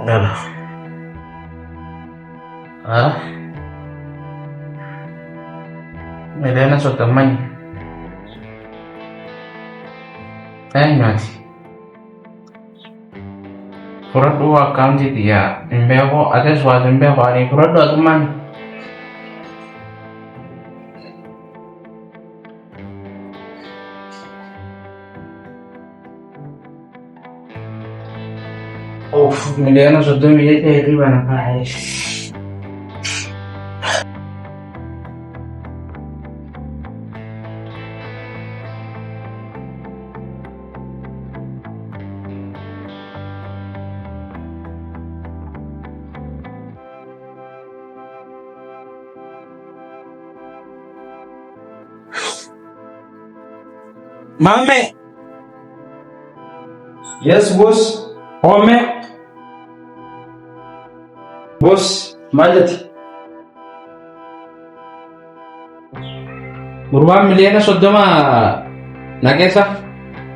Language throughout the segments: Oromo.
Gala. Ah. Miliyoona soddomman. Eenyuati? Fudhadhuu akkaawuntii tiyya hin beeku atis waas hin beeku ani fudhadhu atummaan. Of miliyoona soddomii jecha hirriba na kaa'e. Maammee! Yes, boss. Hoommee! Boss, maal jette? Gurbaan miliyoona 30 na keessa.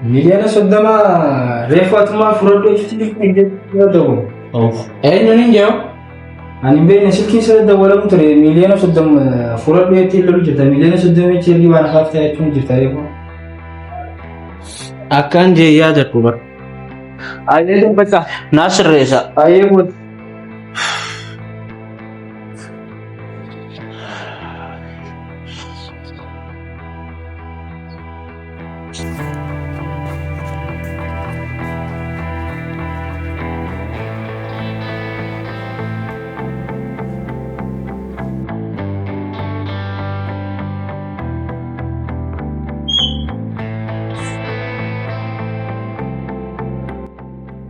Miliyoona 30 reefu atumaa fudhadhu jechuutti yoo ta'u. Eenyuun hin jiru? Ani hin beekne silkiin isa dawwalamu ture miliyoona 30 fudhadhu jettee lolu jirta. Miliyoona 30 jechi ergi waan hafaaf ta'e jechuun jirta reefu. Akkaan jee yaadadhu bara. Ayyee bakka naa sirreessa. Ayyee boss.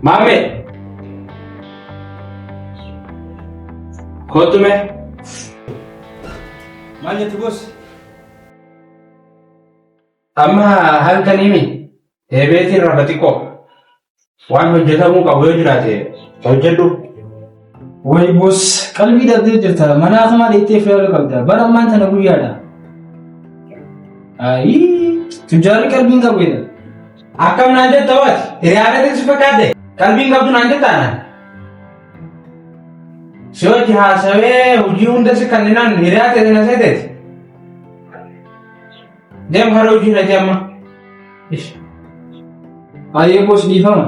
Maammee! Kottu mee. Maal jette boss? Amma halkaniimi eebeetiin rafa xiqqoo waan hojjetamuu qabu yoo jiraate hojjedhu. Way boss qalbii dhabdee jirta. Mana akamaa dheettee filaaluu qabda. Bara ammaan tana guyyaadha. Ayii tujjaarri qalbiin qabu jedha. Akkam naan jetta waati? Hiriyaadhatiin si fakkaate? Qalbiin qabdu naan jetta anaan? Si hojii haasawee hojii hunda si kanninaan hiriyaa ta'e na seeteeti. Deem hara hojii irratti amma. Ish. Ayyee boss dhiifama.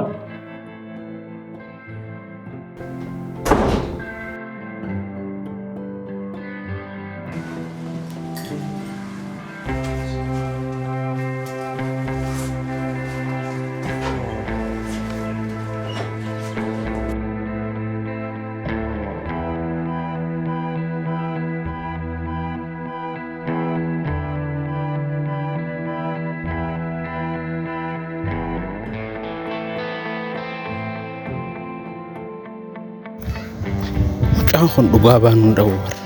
Mucaan kun dhugaa baanuu hin dhabu bara.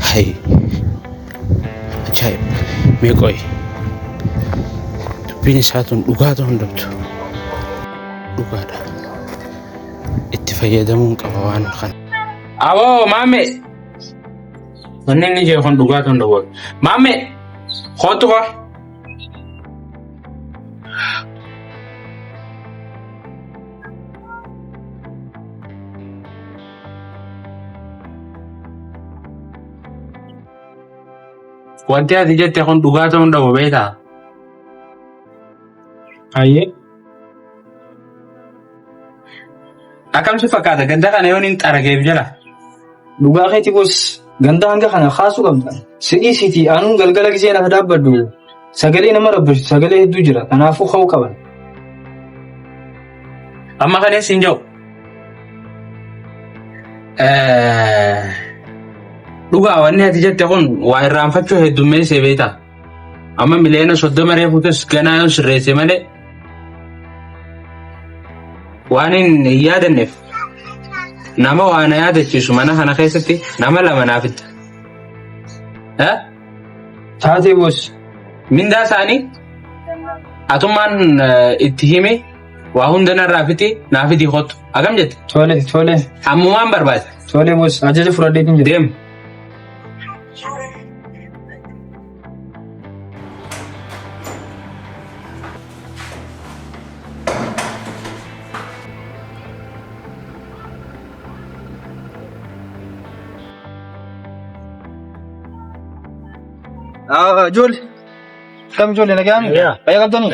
Hay. Ajaa'iba. Mee qoyi. Dubbiin isaa tun dhugaa ta'uu hin dhabdu. Dhugaadha. Itti fayyadamuun qaba waan kana. Aboo maammee. Wanni inni jedhu kun dhugaa ta'uu hin dhabu. Maammee. Kootu koo. Wanti ati jette kun dhugaa ta'uu hin dhabu beektaa? Ayyee. Akkam si fakkaata ganda kana yoon hin xarageef jala. Dhugaa keeti boss ganda hanga kana kaasuu qabda. Si'ii siiti anuun galgala gisee lafa dhaabbadhu sagalee nama rabbishu sagalee hedduu jira kanaafuu ka'uu qaban. Amma kanes hin jiru. Dhugaa wanni ati jette kun waa irraanfachuu heddummeessee beektaa? Amma miliyoona 30 reefuutis ganaa yoo sirreesse malee waan hin yaadanneef nama waa na yaadachiisu mana kana keessatti nama lama naaf itti. Taatee boos. Mindaa isaanii atummaan itti himi waa hunda narraa fixi naa fidii kottu. Akkam jette? Tole tole. Ammumaan barbaade. Tole boos ajaja fudhadheetiin jira. Deem. Ijoollee. Kam ijoollee nagaan? Fayyaa qabdanii?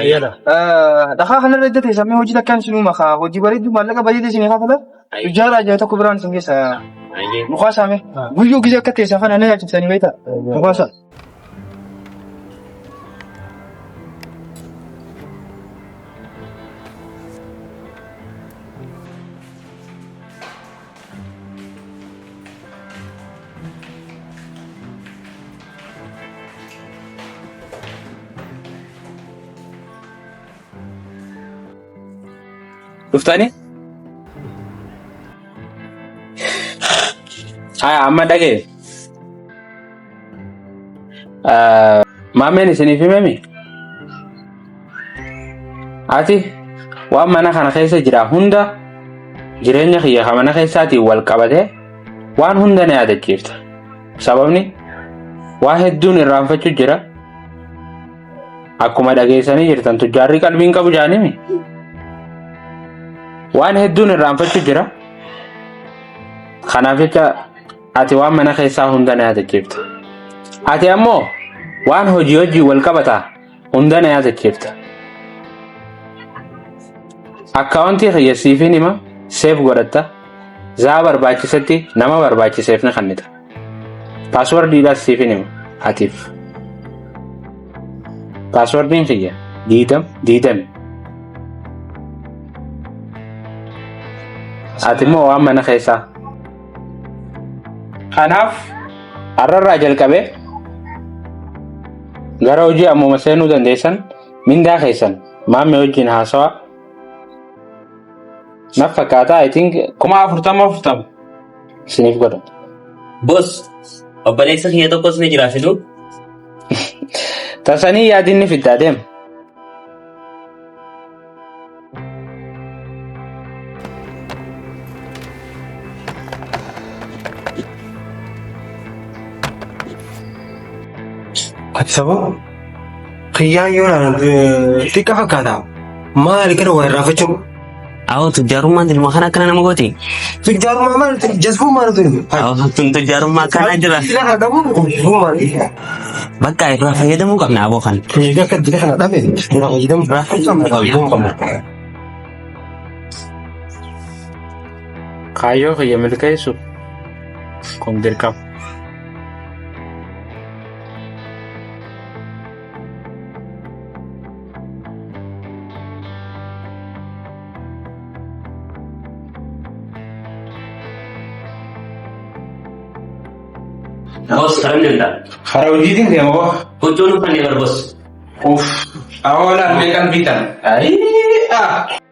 Dhakaa kanarra edda teessamee hojii takkaan isin uuma kaa hojii bareedduu maallaqa bareedaa isin kaafala. Tujjaara ajaa'iba tokko biraan isin keessa mukaa saame. Guyyuu gisee akka teessan kana na yaachisanii beektaa? Mukaa saa. Dhuftani? Haya amma dhagee. Maameen isiniif himemi? Ati waan mana kana keessa jira hunda jireenya kiyya kan mana keessaatiin wal qabatee waan hunda na yaadachiifta. Sababni waa hedduun irraanfachuu jira. Akkuma dhageessanii jirtan tujjaarri qalbiin qabu jaanimi. Waan hedduun irraanfachuu jira. Kanaaf jecha ati waan mana keessaa hunda na yaadachiifta. Ati ammoo waan hojii hojii wal qabata hunda na yaadachiifta. Akkaawuntii kiyya siifin hima seef godhatta. Zaa barbaachisetti nama barbaachiseef ni kennita. Paaswordiidhaas siifin hima atiif. Paaswordiin kiyya diidam diidami. Ati immoo waan mana keessaa. Kanaaf har'arraa jalqabee gara hojii ammuma seenuu dandeessan mindaa keessan maammee wajjin haasawaa naf fakkaata I think 40,000 40 isiniif godha. Boss, obboleessa kiyya tokkos ni jira fiduu. Tasanii yaadinni fiddaa deema. Ati sababa kiyyaan yoo ilaalan xiqqa fakkaata. Maali kana waa irraanfachuun? Awoo tujjaarummaan ilma kana akkana nama gooti. Tujjaarummaa maali? Jazbummaa maali tuni? Awoo tun tujjaarummaa akkanaa jira. Dila kana dhabuun jazbummaa. Bakka irraa fayyadamuu qabna aboo kan. Egaa akka dila kana dhabe irraa fayyadamuu qabna. Kaayyoo kiyya milkeessuuf kun dirqama. Boss karam deemta? Karaa hojiitiin deema boo. Huccuun uffanne bar boss. Uff, awoolaan meeqan bitan? Ayii!